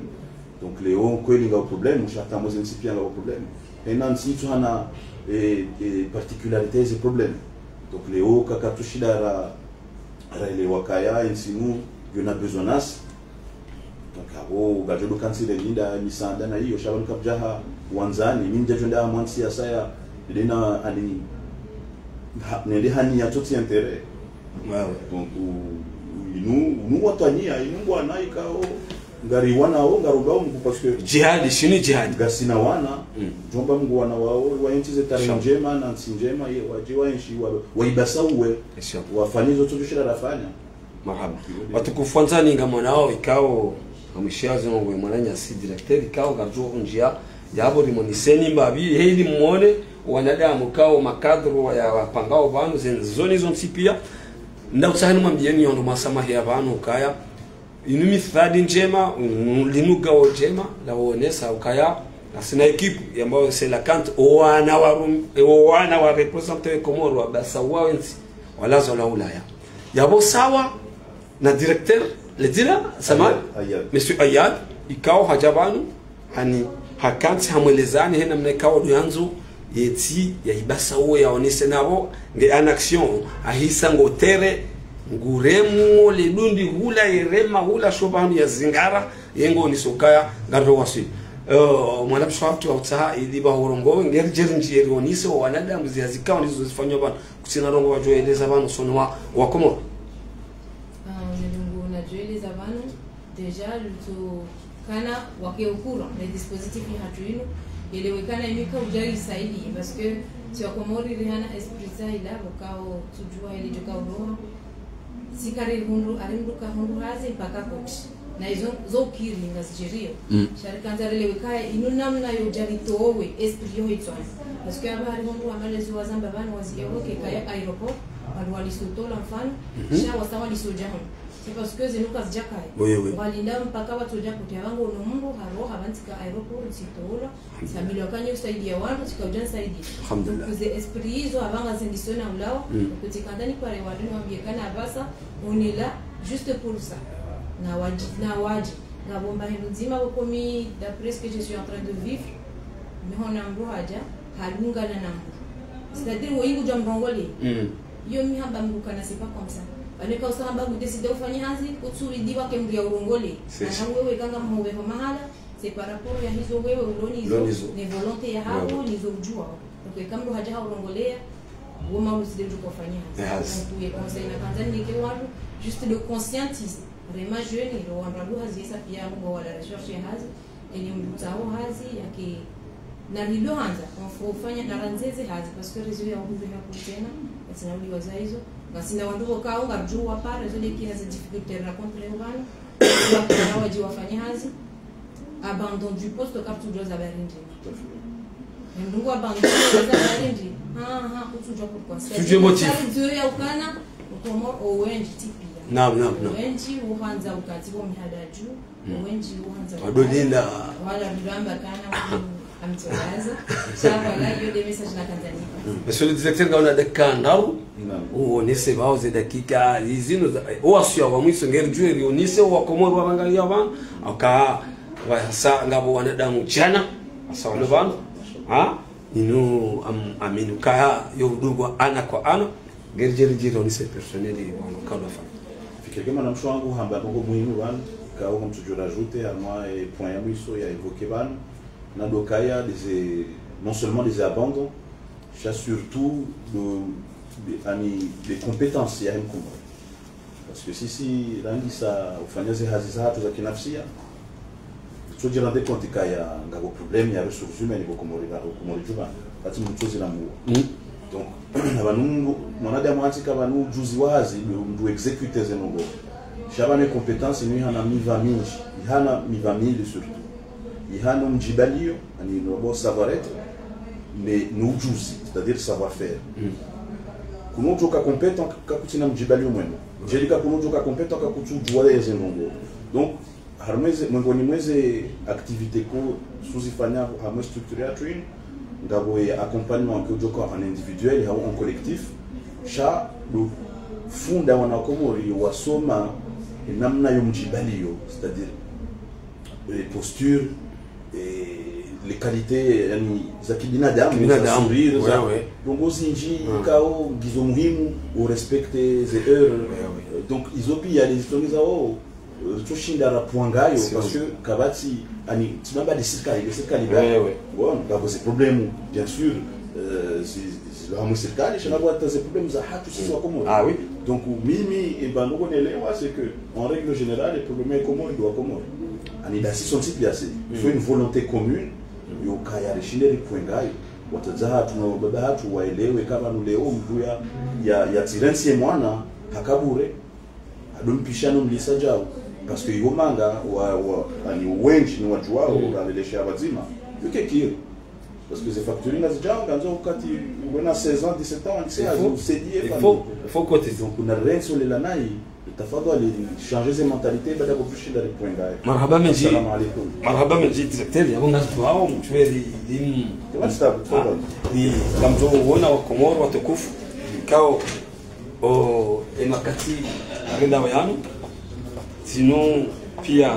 Donc, leo kweli ngapvo problème, sha hata mwe ze ntsi pia ngapvo problème. Ena ntsi itso hana, e, e, particularité ze problème. Donc, leo kaka tsushinda ra, raelewa kaya, e ntsi inu, yona besoin nasi. Donc, apvo, ngadjo ndo kantsi relinda, misaada na iyo, sha pvanu kapvadjaha, wandzani, mi ndjadjo nda hamwa ntsi ya saya, nende na, ani, ha, nende hani ya tsotsi intérêt. Ouais, ouais. Donc, u-, inu, inu watwaniya, inu ngwana ikao, ngari wanao, ngaromba Mungu, parce que jihadi, shini jihadi. Ngasina wana, mm, djomba Mungu wana wao, wa entsi ze tarehi, inshallah, ndjema, na ntsi ndjema, ye, wadje wa entsi, wa, wa ibasa uwe, inshallah, wafanye zo tso djushira rafanya. Marahaba. Watukufu wandzani ngamwonao ikao, ngamwishiya zinu ngwe mwananyasi directeur ikao, ngarijo unjia, yapvo rimoneseni mbapvi, heli mwone, wanadamu kao, makadru ya wapangao pvanu, ze nzoni zontsi pia. Nda utsahani mwambiyeni yondo mwasamahiya pvanu ukaya, inu mithali ndjema, unu linu gao ndjema, la wonesa ukaya, Ngasina équipe yambwao c'est la CANT, owana wa rum-, owana wa représentants wa Komori wa basa wa wentsi, walawa la Ulaya. Yapvo sawa na directeur, le dira, sama, Ayad, Ayad. Monsieur Ayad, ikao hadja pvanu, hani, hakantsi hamwelezani, he namna ikao ndo yandzo, yentsi, ya ibasa uwo yaonese napvo, nge en action, ahisa ngo terrain, nguremo le dundi hula, yerema hula, sho pvanu ya zingara, yengo niso kaya, ngardo waswili. Eh, mwana mshe wahatru wa utsaha, ili ba horongo, ngeri djeri ndjeri onise, wanadamu ziya zikao ndizo zifanywa pvanu, kutsina ndrongo wadjo eleza pvanu, usoni wa, wa Komori. Ah, ndrongo nadjo eleza pvanu, déjà, lutso kana wake au courant, le dispositif yahatru inu, yelewekana inu ika udja isaidi, parce que, si wa Komori rihana esprit sa ila, wakao tsudjua ile djoka uroha, si kari hundru, ari mndru ka hundru hazi mpaka koti. Na izo zo ukiri ngazidjiriyo. Mm. Sha rikandza rilewe kaya inu namna yo djaritowe esprit yo hitswani. Parce que apvaha hari hundru wa malezi wazamba pvanu waziya woke kaya aéroport, wandru waliso tola mfano, Mhm. sha wasa waliso dja hunu. C'est parce que zinu kazidja kaya. Oui, oui. Walinda mpaka watsodja koti apvango no mndru, haroha pvantsi ka aéroport, tsitolwa. Sambilwa kanyo usaidia wandru, tsika udja nisaidia. Alhamdulillah. Donc, ze esprit izo, apvanga zindisona ulawa, Mm. kuti kandani pare wandru niwambie kana apvasa, on est là juste pour ça. Na wadji, na wadji. Ngapvo mba hindru ndzima, pvoko mi, d'après ce que je suis en train de vivre, mi hona mndru hadja, halungana na mndru. C'est-à-dire, wo ingu dja mrongole. Mm. Yo mi hamba mndru kana, c'est pas comme ça. Pvanu eka usa hamba ngu décidé ufanye hazi, kutsu idi wake mndru ya urongole. C'est ça. Kana wewe kanga mhobe ho mahala, c'est par rapport ya hizo wewe ulonizo, Ulonizo. Ne volonté ya haho, Ouais, ouais. Nizo udjua. Donc, eka mndru hadja ha urongoleya, wo ma usidé udjo kofanya hazi. Eh, hazi. Donc, ye conseil nakandza nike wandru, juste de conscientiser. Vraiment jeune, ro wandru wadru hazi, esa pia mbo wala recherche ya hazi, ene mndru tsaho hazi, yake, na lilo handza, on faut ufanya na randzeze hazi, parce que réseau ya uhuru ya kutena, yatsina uli waza izo, ngasina wandru wokao, ngardjua pare, zo de kina ze difficulté rencontré pvanu, wakana wadji wafanye hazi, abandon du poste, kaptu djoza barindi. Tout à fait. Mndru abandon djoza barindi. Ha, ha, kutsudjua pourquoi. Tsudjue motif. Sari dzoyo ya ukana, ukomo, owendji tipia. Naam, naam, naam. Owendji, uhandza ukati wo mihadadju, Mm. owendji, uhandza Wadolinda. Wala ruramba kana, amtolaza. Sha, voilà, yo de message nakandza nipa. Monsieur le directeur, ngauna dakika ndraru. Naam. Uonese pvao ze dakika, izinu za, owasiya wa mwiso, ngerdjue rionese, owa Komori warangalia pvanu, aka, wasa ngapvo wanadamu djana, wasa walo pvanu, ha? Inu, am-, aminu kaya, yo udungwa ana kwa ana, ngerdjeri djeri onese personnel, wano kalwa fa. Fikiri ke mwana mshe wangu, hamba ndrongo muhimu pvanu, kao mtsudjo rajouter, harumwa, eh, point ya mwiso, ya évoqué pvanu, na ndo kaya, des, non seulement des abandons, sha surtout de, de, ani, de compétences ya mkomori. Parce que sisi, rangisa ufanya ze hazi zahatru za kinafsia, tsodji rendre compte kaya ngapvo problème ya ressources humaines pvo Komori, pvo Komori djupvanu. Kati mndru tsozi na muwa. Mm. Donc, na pvanu mndru, mwanadamu hantsi ka pvanu ujuzi wa hazi, ndo, ndo exécuter ze ndrongo. Sha pvanu compétence, inu ihana miva mindji, ihana miva mili surtout. Ihana mdjibalio, ani no bo savoir-être, mais no ujuzi, c'est-à-dire savoir-faire. Mm. Kuno udjoka compétent ka kutsina mdjibalio mwema. Djeli ka kuno udjoka compétent ka kutsudjua ze ndrongo. Donc, harumwa ze, mwengoni mwa ze activités ko suzifanya harumwa structure ya twin, ngapvo ye accompagnement ke udjoka en individuel, hau en collectif, sha ndo funda wana Komori wasoma namna yo mdjibalio, c'est-à-dire, eh, posture, eh, les qualités, yani, za kibinadamu, za Kibinadamu, sourire, ouais, za ouais. Ndrongo zindji, Mm. kao ngizo muhimu, u respecter ze heures. Ouais, ouais. Donc, izo pia, les histoires za, oh, eh, tsoshinda rapvwangayo, C'est parce vrai. Que kapvatsi, ani, tsinamba de sirikali, de sirikali, Ouais, ouais. Bon, ngapvo ze problèmes, bien sûr, eh, zi, zi, hamwe sirikali, sha ngapvo hata ze problèmes zahatru sisi wa Komori. Ah oui. Donc, mimi, e pvanu ko nelewa, c'est que, en règle générale, les problèmes ya Komori, ndo wa Komori. Ani dasi sontsi pia se. Il faut une volonté commune, yo kaya rishinde ripvwangayo. Watadza hatru na baba hatru waelewe kama nuleo mndru ya, ya, ya tsirensi ye mwana, hakabure. Ado mpisha no mlisa djao. Parce que iwo manga wa, wa, ani wendji ni wadjuwao, Mm. uralelesha pvadzima. Yuke kiri. Parce que ze facturing ngazidjao, ngandzo wakati wena seize ans, dix-sept ans, Il faut, usaidie il faut, il faut côté. Donc, kuna renso lela nayi, Tafadhali, changer ze mentalité, baada ya kupvishinda lipwenga. Marahaba mendji. Assalamu alaikum. Marahaba mendji, directeur, yapvo ngazidjuwao, mtweri, limu. Kama stabu, tafadhali. Ni, ngamdjo wona wa Komori watukufu, ikao, o, emakati, arenda wayanu, zinu pia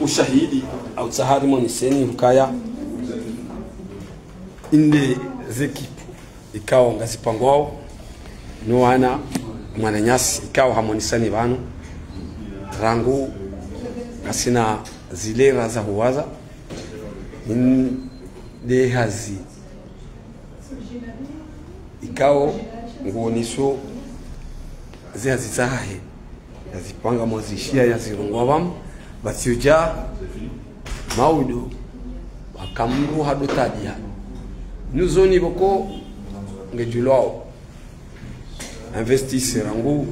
ushahidi, au tsahari moniseni, hukaya, inde zekipu ikao ngazipangwao, no wana mwananyasi ikao hamonisani pvanu, rangu ngasina zilera za huwaza, inde hazi ikao nguoniso ze hazi zahahe. Yazipanga mwazishiya, yazirongwa pvanu, pvatsi udja maudo, wakamru hado tabiya. Nuzoni pvoko ngedjulwao. Investisseur rangu,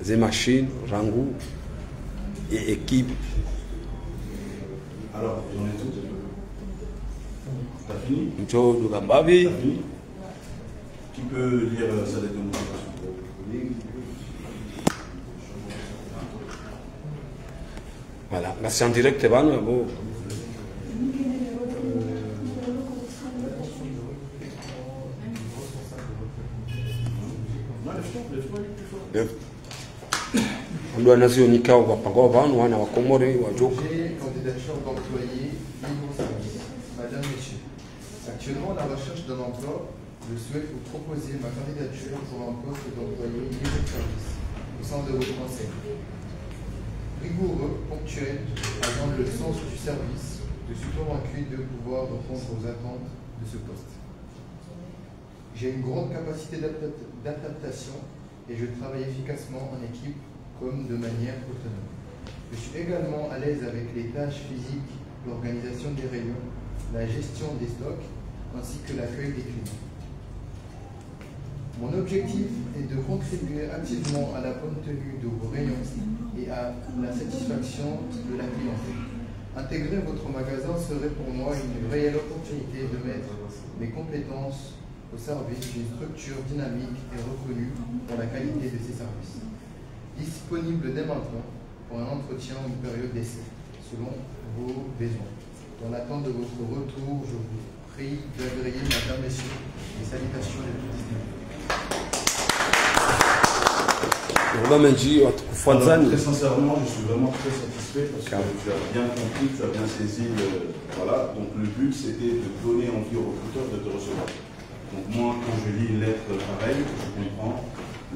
ze machine rangu, e équipe. Alors, on est tout. T'as fini ? Mtso duka mbapvi. T'as fini ? Qui peut lire, euh, sa lettre de motivation ? Voilà, merci en direct, pvanu, bon. Non, le front, le front, il est plus fort. Ndo wana zio nikao wapangwa pvanu, wana wa Komori, wa Djoka. Projet candidature d'employé libre service. Madame, Monsieur, actuellement à la recherche d'un emploi, je souhaite vous proposer ma candidature pour un poste d'employé libre service au sein de votre enseigne. Rigoureux, ponctuel, ayant le sens du service, je suis convaincu de pouvoir répondre aux attentes de ce poste. J'ai une grande capacité d'adapta-, d'adaptation et je travaille efficacement en équipe comme de manière autonome. Je suis également à l'aise avec les tâches physiques, l'organisation des réunions, la gestion des stocks, ainsi que l'accueil des clients. Mon objectif est de contribuer activement à la bonne tenue de vos réunions et à la satisfaction de la clientèle. Intégrer votre magasin serait pour moi une réelle opportunité de mettre mes compétences au service d'une structure dynamique et reconnue pour la qualité de ses services. Disponible dès maintenant pour un entretien ou une période d'essai, selon vos besoins. Dans l'attente de votre retour, je vous prie d'agréer Madame, Messieurs, les salutations les plus distinctes. Marahaba mendji, watukufu wandzani. Alors, très sincèrement, je suis vraiment très satisfait parce que tu as bien compris, tu as bien saisi, euh, voilà. Donc le but, c'était de donner envie aux recruteurs de te recevoir. Donc moi, quand je lis une lettre pareille, je comprends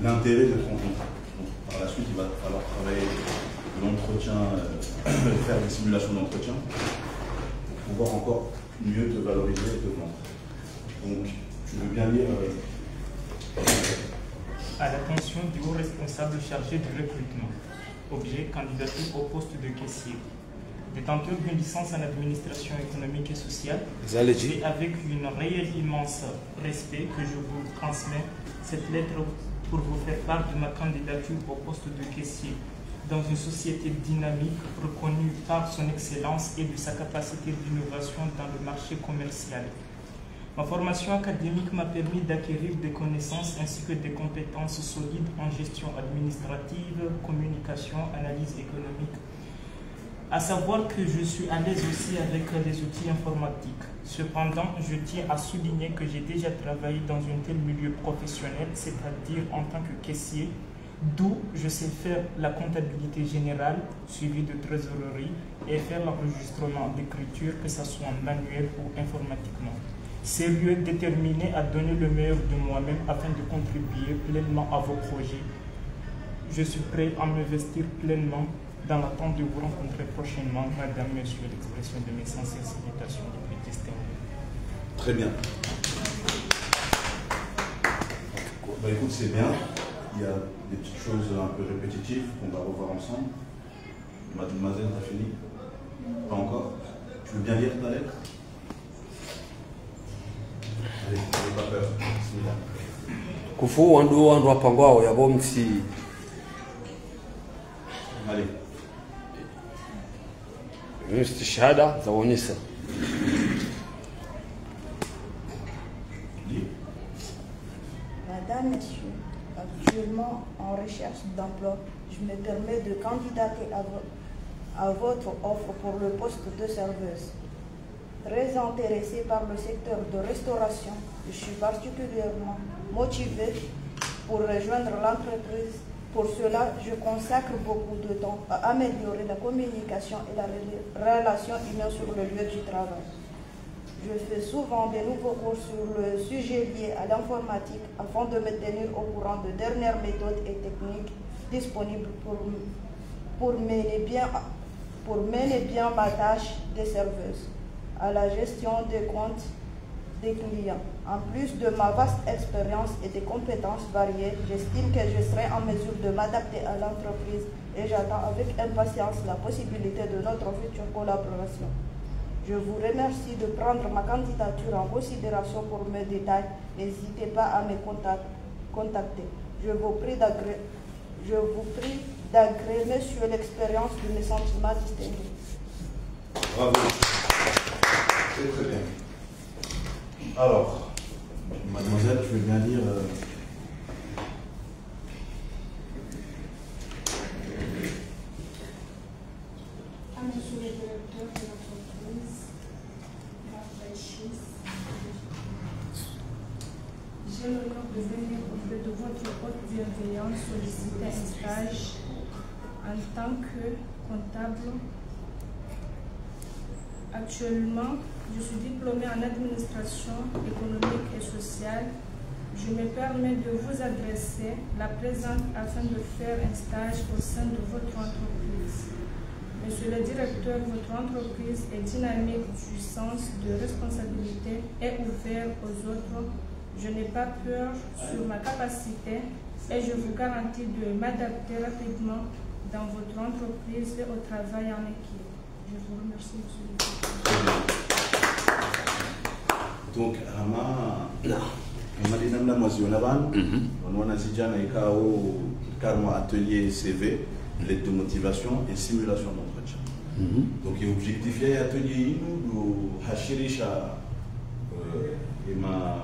l'intérêt de te rencontrer. Donc, par la suite, il va falloir travailler l'entretien, euh, faire des simulations d'entretien pour pouvoir encore mieux te valoriser et te vendre. Donc, tu veux bien lire, euh, À l'attention du haut responsable chargé du recrutement. Objet, candidature au poste de caissier. Détenteur d'une licence en administration économique et sociale, c'est avec une réelle immense respect que je vous transmets cette lettre pour vous faire part de ma candidature au poste de caissier dans une société dynamique reconnue par son excellence et de sa capacité d'innovation dans le marché commercial. Ma formation académique m'a permis d'acquérir des connaissances ainsi que des compétences solides en gestion administrative, communication, analyse économique. À savoir que je suis à l'aise aussi avec les outils informatiques. Cependant, je tiens à souligner que j'ai déjà travaillé dans un tel milieu professionnel, c'est-à-dire en tant que caissier, d'où je sais faire la comptabilité générale, suivi de trésorerie et faire l'enregistrement d'écriture, que ce soit manuel ou informatiquement. Sérieux, déterminé à donner le meilleur de moi-même afin de contribuer pleinement à vos projets. Je suis prêt à m'investir pleinement dans l'attente de vous rencontrer prochainement, Madame, Monsieur, l'expression de mes sincères salutations les plus distinguées. Très bien. Bah, écoute, c'est bien. Il y a des petites choses un peu répétitives qu'on va revoir ensemble. Mademoiselle, t'as fini ? Pas encore ? Tu veux bien lire ta lettre ? Allez, n'aie pas peur. Bismillah. Kufu wandru, wandru wapangwao yapvo mtsi. Allez. Une istishhada, ça on est ça. Madame, Monsieur, actuellement en recherche d'emploi, je me permets de candidater à, vo- à votre offre pour le poste de serveuse. Très intéressée par le secteur de restauration, je suis particulièrement motivée pour rejoindre l'entreprise. Pour cela, je consacre beaucoup de temps à améliorer la communication et la rela- relation humaine sur le lieu du travail. Je fais souvent des nouveaux cours sur le sujet lié à l'informatique afin de me tenir au courant de dernières méthodes et techniques disponibles pour, pour mener bien, pour mener bien ma tâche de serveuse à la gestion des comptes des clients. En plus de ma vaste expérience et des compétences variées, j'estime que je serai en mesure de m'adapter à l'entreprise et j'attends avec impatience la possibilité de notre future collaboration. Je vous remercie de prendre ma candidature en considération. Pour mes détails, n'hésitez pas à me contact- contacter. Je vous prie d'agré- je vous prie d'agréer, monsieur, l'expérience de mes sentiments distingués. Bravo. C'est très bien. Alors, mademoiselle, tu veux bien lire euh, À monsieur le directeur de l'entreprise, Marc Baïchis, j'ai l'honneur de venir auprès de votre haute bienveillance solliciter un stage en tant que comptable. Actuellement, je suis diplômée en administration économique et sociale. Je me permets de vous adresser la présente afin de faire un stage au sein de votre entreprise. Monsieur le directeur, votre entreprise est dynamique, du sens de responsabilité et ouvert aux autres. Je n'ai pas peur sur ma capacité et je vous garantis de m'adapter rapidement dans votre entreprise et au travail en équipe. Je vous remercie, monsieur le directeur. Donc, hama, hama de namna mwaziona pvanu, wanu wanazidjana ikao karma atelier C V, lettre de motivation et simulation d'entretien. Donc, ye objectif ya atelier inu ndo hashirisha euh, ema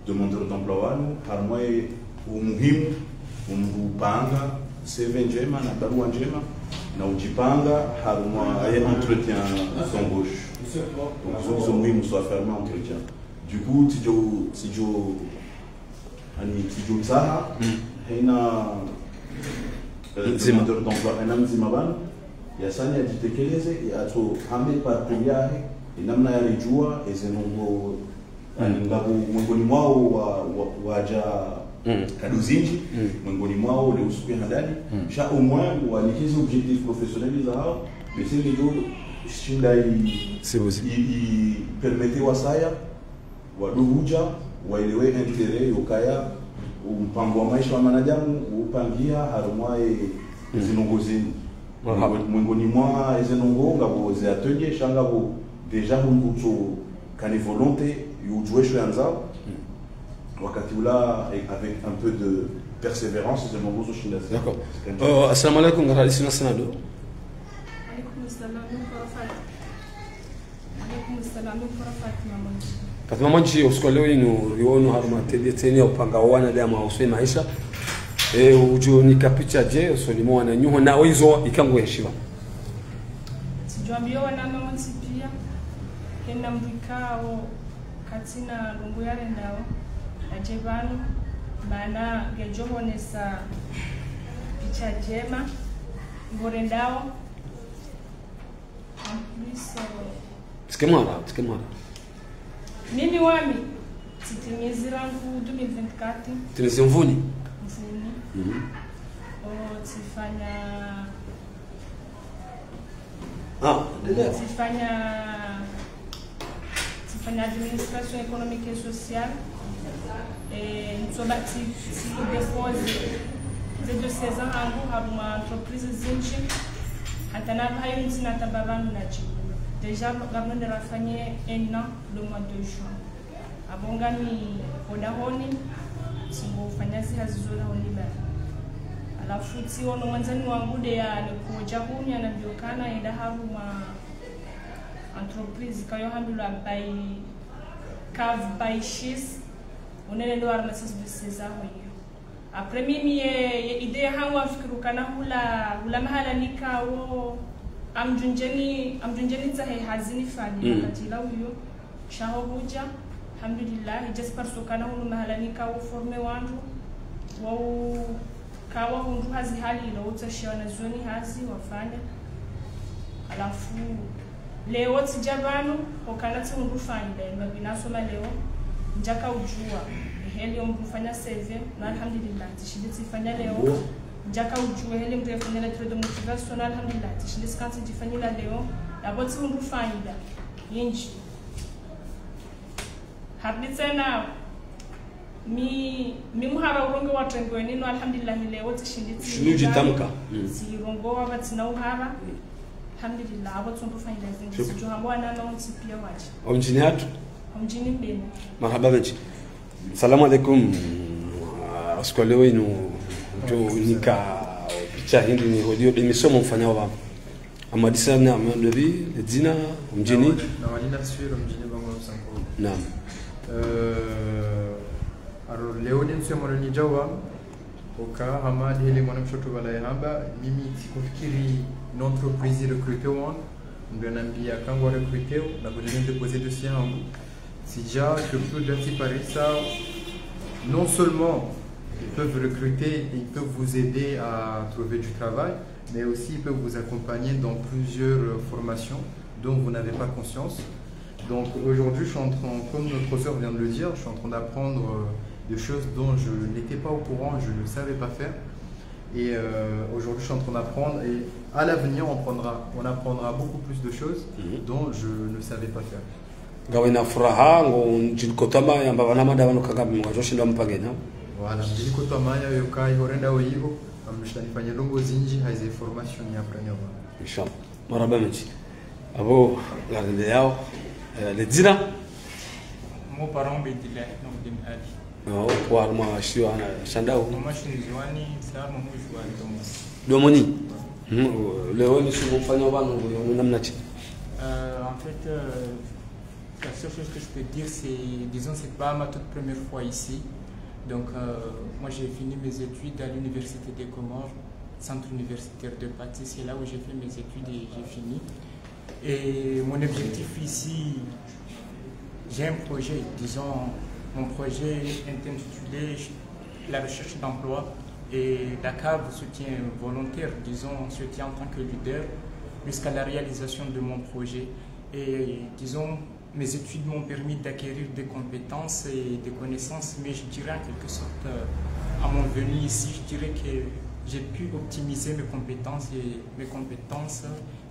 demandeur d'emploi wanu, harumwa ye umuhimu umupanga C V ndjema na barua ndjema na udjipanga harumwa ye entretien d'embauche. Donc, izo ndizo muhimu, soit faire entretien. Du coup, tsidjo, tsidjo, ani, tsidjo tsaha, haina, euh, Mdzima. Demandeur d'emploi, haina mdzima pvanu, yasanya yadjitekeleze, yatso hame parcours yahe, inamna yaridjua, eze ndrongoo, ani, ngapvo mwengoni mwao wa, wa, wadja kado zindji, mwengoni mwao le usuku ya handani, sha au moins, wanikeze objectif professionnel zahao, bese ngejo shinda i, C'est possible. i, i permettre wasaya, waduhudja, waelewe intérêt yokaya, umpango wa maisha wa mwanadamu, upangia harumwa ye, eze ndrongoo zinu. Marhaba. Mwengoni mwa eze ndrongoo, ngapvo ze atelier, sha ngapvo déjà hundru tso kani volonté, yudjuesho yandzao. Wakati ula, avec un peu de persévérance, eze ndrongoo zo shinda zi- D'accord. zikani- Euh, assalamu alaikum, ngara isi na sanado. Alaikum salam, Prof. Alaikum salam, Prof. Fatima Mondji. Fatima Mondji, usiku wa leo inu, riono harumwa tende tseni ya upanga wa wanadamu wa usoni maisha. E, udjo nika picha dje, usoni mwa wananyuho, na oizo ikangu heshiba. Tsidjwambiyo wanama wontsi pia, kena mdru ikao katsina ndrongoo yarendao, adje pvanu, mana ngedjo honesa picha ndjema, ngorendao. En plus, euh, Tsike mwara, tsike mwara. Mimi wami, tsitimizi rangu deux mille vingt-quatre, Timizi mvuni. mvuni. Mhm. O, tsifanya, Ah, endelea. tsifanya, tsifanya administration économique et sociale. Eh, ntsoba tsi, tsi dépose ze dossier zahangu harumwa entreprise zindji. Hata na pvayo ntsina taba pvanu na djibu. Déjà, ngapvo nde rafanye un an le mois de juin. Apvo ngami odahoni, tsingo ufanya zihazi zodahoni bari. Halafu tsi ono mwandzani wangu nde ya lekodja hunu yanambia ukana yenda harumwa entreprise kayo hambilwa by Cav Baïchis, unele ndo harumwa sisi dossier zaho iyo. Après mimi ye, ye idée yahangu ngamfikiri ukana hula, hula mahala nikao, ngamdjo ndjeni, ngamdjo ndjeni nitsahe hazi nifanye, Mm. wakati ula uwo, sha ho hudja, alhamdulillah, j'espère ukana hunu mahala nikao former wandru, wao, kawa hundru hazi hali ilo, utsashiya wanazioni hazi, wafanya. Halafu, leo tsidja pvanu, hukana tsihundru faida, ndo maana nasoma leo, ndjaka udjuwa, heli omdru ufanya C V, na alhamdulillah, tsishindi tsifanya leo, Bo. ndjaka udjuwa, heli mdru yefanya lettre de motivation, na alhamdulillah, tsishindi tsikantsi djifanyila leo, yapvo tsihundru faida, yindji. Hapvi tsena, mi, mi muhara urongowa trengweni no, alhamdulillah, leo tsishindi tsi- Shinu djitamka. Mm. tsirongowa pvatsina uhara. Mm. Alhamdulillah, apvo tsihundru faida zindji. Shukran. Tsidjo hamba wana no ntsi piya wadje. Omdjini hatru? Omdjini Mbeni. Marahaba mendji. Salamu alaikum. Ah, usiku wa leo inu, djo nika picha hindri ni holiyo de misomo mfanyao pvanu. Amadisa na Amadori, le dzina, omdjini. Na wali, na wali nafsiri, omdjini Bangwe Msankuru. Naam. Euh, alors, leo ni msemo ni jawa, oka hama de heli mwana mshe watru pvala yahamba, mimi tsikufikiri une entreprise recrute wandru, mdru yanambiya ka ngwa recrute, na kudjeni déposer dossier hangu. Tsidja, surtout, dati parisa, non seulement ils peuvent recruter, ils peuvent vous aider à trouver du travail, mais aussi ils peuvent vous accompagner dans plusieurs, euh, formations dont vous n'avez pas conscience. Donc aujourd'hui, je suis en train, comme notre professeur vient de le dire, je suis en train d'apprendre, euh, des choses dont je n'étais pas au courant, je ne savais pas faire. Et, euh, aujourd'hui, je suis en train d'apprendre et à l'avenir, on prendra, on apprendra beaucoup plus de choses Mhm. dont je ne savais pas faire. Ngawe na furaha, ngo ndjini kotama, yamba pvanu mada pvanu kaka mwa, djoshinda mpangenya. Voilà, ndjini kotama ya yoka, ihorenda oyiho, ngamshinda nifanye ndrongoo zindji, hayize formation ya pranya pvanu. Inshallah. Marahaba mendji. Apvo, ngarendeleyao, eh, le dzina? Mon parent Beidillah Nourdine Ali. Ah, o, kwa harumwa shiwa na Shandao. Maman Shinzwani, Sar, maman Zouani, Domoni. Domoni? Hmm, leo ni siku mfanya pvanu, ngo namna tsi? Euh, en fait, euh, la seule chose que je peux dire, c'est, disons, c'est pas ma toute première fois ici. Donc, euh, moi, j'ai fini mes études à l'Université des Comores, Centre universitaire de Paty. C'est là où j'ai fait mes études et j'ai fini. Et mon objectif ici, j'ai un projet, disons, mon projet est intitulé la recherche d'emploi et la CAV soutient volontaire, disons, soutient en tant que leader jusqu'à la réalisation de mon projet. Et disons, mes études m'ont permis d'acquérir des compétences et des connaissances, mais je dirais en quelque sorte, euh, à mon venue ici, je dirais que j'ai pu optimiser mes compétences et mes compétences.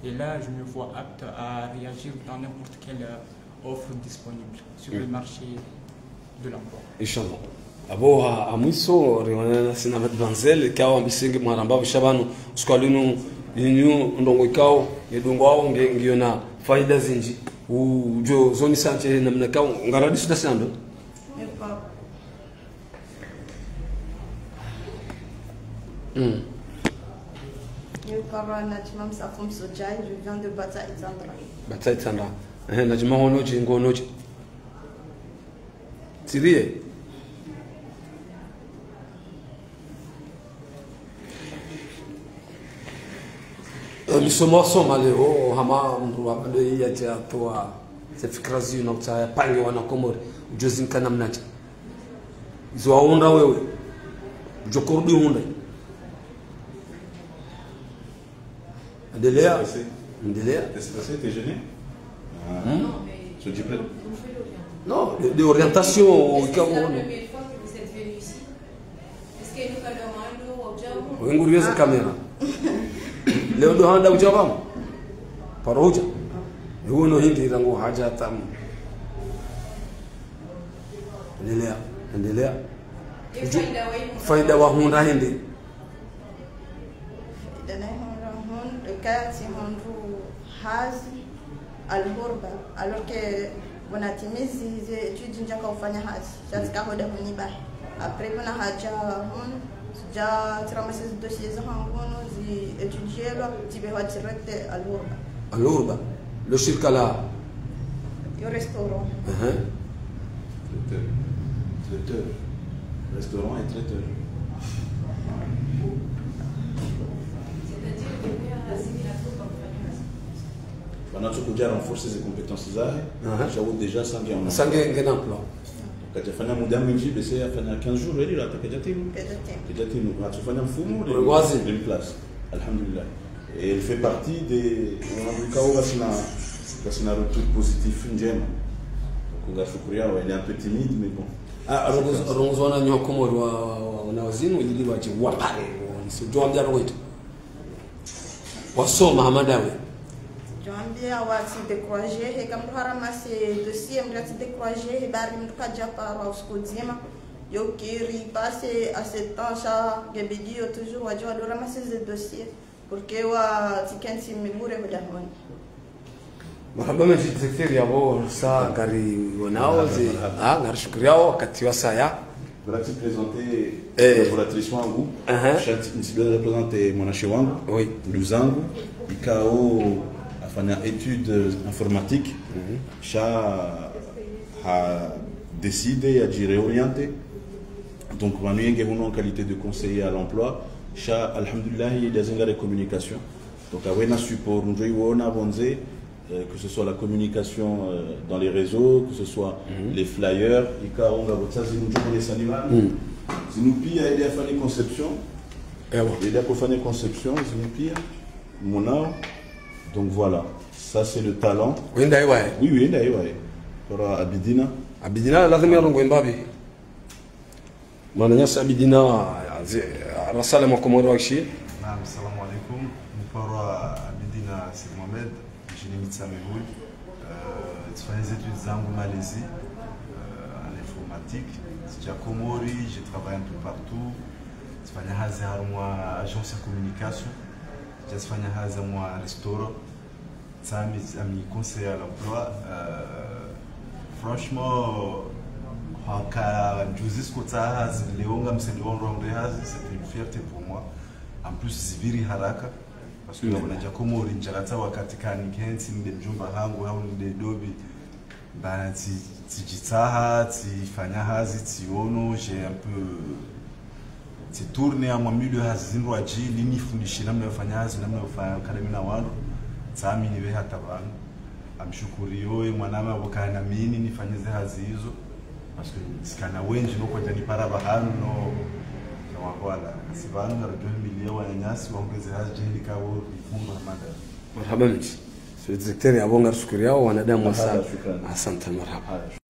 Et là, je me vois apte à réagir dans n'importe quelle, euh, offre disponible sur le marché de l'emploi. Inshallah. Apvo ha, ha mwiso, riwana na sina Ahmed Banzel, ikao ambisenge mwaramba pvo sha pvanu, usiku wa linu, inyu ndrongoo ikao, ye ndrongoo wao, nge, ngiyo na faida zindji, u, udjo zonesa ntsi namna ikao, ngaradi suta sina ndo? Mm. Ni papa Najma Msafu Msodjai, je viens de Batsa Itsandra. Batsa Itsandra. Eh, Najma hono dje, ngo hono dje? Tiriye. Eh, misomo wasoma leo, hama mndru wa bado yadja towa ze fikira zinu, kutsaha yapange wana Komori, udjo zinika namna dje? Izo wahundra wewe, udjo korudi hundre. Endelea. T'es pressé? Endelea. T'es pressé, t'es gêné? Ah. Hmm? Son diplôme. Non, de, de orientation, au cas où on est. Est-ce que c'est la première fois que vous êtes venu ici? Est-ce que nous parlons en haut ou au Japon? Wenguriweza kamera. Leo ndo handa udja pvanu? Paro udja? Ewe no hindri rangu hadja tamu. Endelea, endelea. Ye faida wa hunu. Faida wahundra hindri? Faida nayihundra hunu, eka tsihundru hazi, alhurba. Alors que pvo natimizi ze études ndjaka ufanya hazi. Sha tsika hoda hunu bahi. Après pvo nahadja hunu, dja tsiramassé ze dossiers zahangu hunu, zi étudiélwa, tsipvehwa direct alhurba. Alhurba? Lo shirika la? Yo restaurant. Ehe. Traiteur. Traiteur. Restaurant et traiteur. Pvanu tsi kudja renforcer ze compétences zahe. Aha. Déjà, déjà, ça vient en emploi. Ça vient, vient en emploi. Kadjafanya muda mwindji, basi yafanya quinze jours, eli, hata kadjatinu. Kadjatinu. Kadjatinu. Hatsufanya mfumo, les, les places. Alhamdulillah. Et elle fait partie des, on a vu quand même, c'est un, c'est un retour positif, ndjema. Donc, on a shukuriya, elle est un peu timide, mais bon. Ah, rongozi-, rongozi wana nyo Komori wa, wa, wa, wana wazinu, ili wadje wapare, wa, nisi, djo wambia rongo ito. Wasoma, hama ndawe. Djo wambia watsi décourager, he, eka mndru haramasi dossier, mndru yatsi décourager, he, bari mndru kadja parwa usiku mdzima. Yo kiri, passer à sept ans, sha, nge bidi yo toujours, wadje wado ramasi ze dossier. Pour que watsi kentsi mibure hudahoni. Marahaba mendji directeur yapvo sa ngari wonao ze, ah, ngari shukuriyao wakati wa saya. Voilà, tu présentes, eh, collaboratrice wangu. Aha. Sha ntsi, ntsi dois représenter mwanashe wangu. Oui. Ndugu zangu. Ikao afanya études informatiques. Mhm. Sha ha décidé ya dji réorienter. Donc, pvanu yenge hunu en qualité de conseiller à l'emploi. Sha, alhamdulillah, il y a des ingénieurs de communication. Donc, awena support, ndjo iwona pvondze, euh, que ce soit la communication, euh, dans les réseaux, que ce soit, mhm, les flyers, ikao ngapvo tsazi ndjo mone saniwa. Mhm. Zinu pia, il y a fait conception. Ewa. Il y a fait conception, zinu pia. Mwanao. Donc voilà, ça c'est le talent. Wenda ewa, eh. Oui, oui, wenda ewa, eh. Pour Abidina. Abidina, lazima yarongowe mbapvi. Mwananyasi Abidina, azi-, arasala mwa Komori wakshi. Naam, salam alaikum. Mparo Abidina Said Mohamed, djini Mitsamihuli. Euh, tsifanya ze études zangu Malaisie, euh, en informatique. Tsidja Komori, j'ai travaillé un peu partout. Tsifanya hazi harumwa agence ya communication. Tsifanya hazi mwa restaurant. Tsami, tsami conseiller à l'emploi, euh, franchement, haka juzi tsiko tsaha hazi, leo ngamsaidiao wandru wahundre hazi, c'est une fierté pour moi. En plus, zipviri haraka, parce que, mm, ngapvo nadja Komori, ndjalatsa wakati kani kentsi, nde mdjomba hangu, hau nde dobi, ba tsi, tsidjitsaha, tsifanya hazi, tsiono, j'ai un peu, tsitourné harumwa milieu hazi zindru wadji, ili nifundishe namna yofanya hazi, namna yofanya académie na wandru, tsami nipve hata pvanu. Ngamshukuriyo ye mwanama pvo kana mimi nifanye ze hazi izo, parce que tsikana wendji no kwadja nipara pvahanu no, no wakwala. Ngasi pvanu ngaridjo himiliya wananyasi wahundre ze hazi djeli kapvo mundru hamada. Marahaba mendji. Monsieur le directeur, yapvo ngari shukuriyao wanadamu wa sa. Marahaba, shukran. Asante, marahaba. Haya.